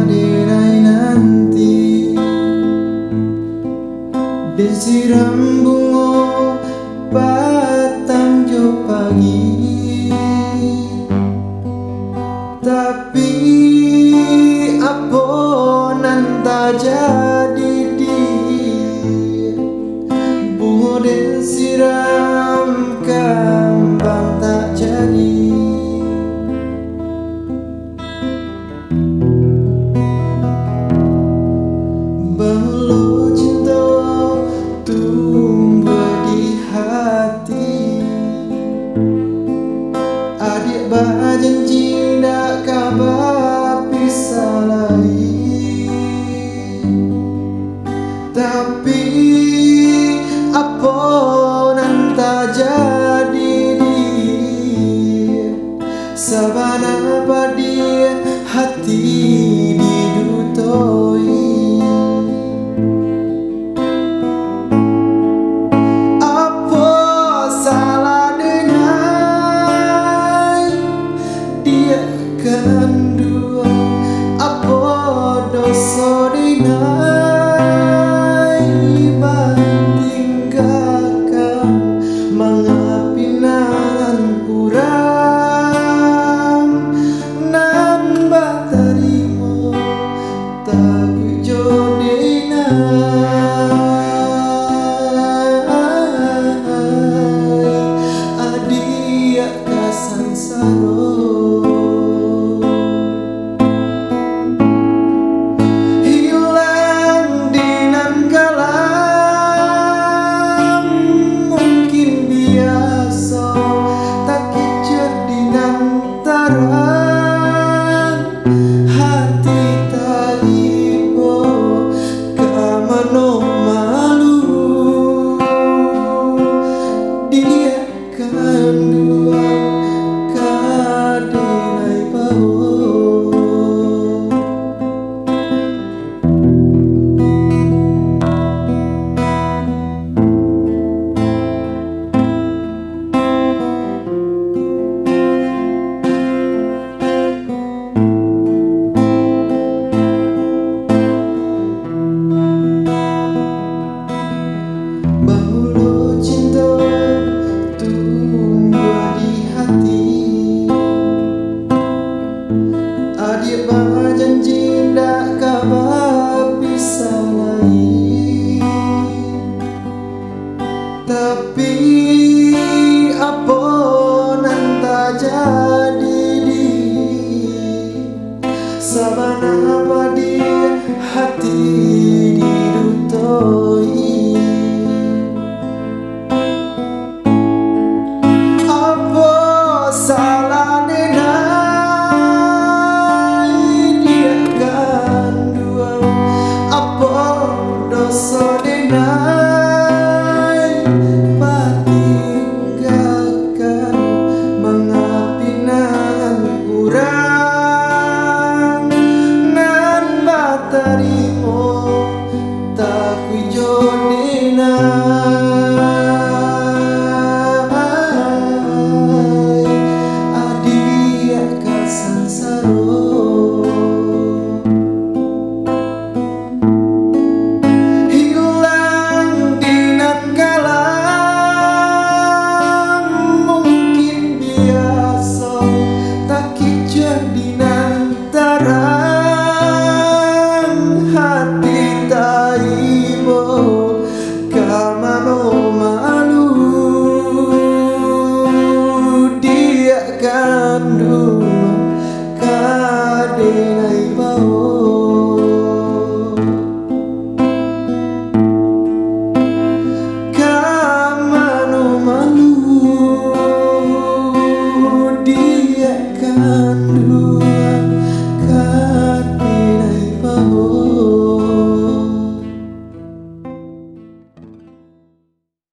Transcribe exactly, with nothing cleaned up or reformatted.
Derai nanti, den siram bungo patang jo pagi. Tapi, apo nan tajadi di bungo den siram kambang tak jadi. Bamulo cinto tumbuah di hati. Adiak bajanji ndak ka bapisah lai. Tapi, apo nan tajadi di sabana padiah hati didutoi. Apo salah dengan diak kanduang? Apo doso dengan liban tinggakan? Mangapi nan urang nan batarimo takuik jo denai, adiak ka sansaro. Hilang di nan kalam mungkin biaso, takicuah di nan tarang. Hati taibo ka mano malu, diak kanduang.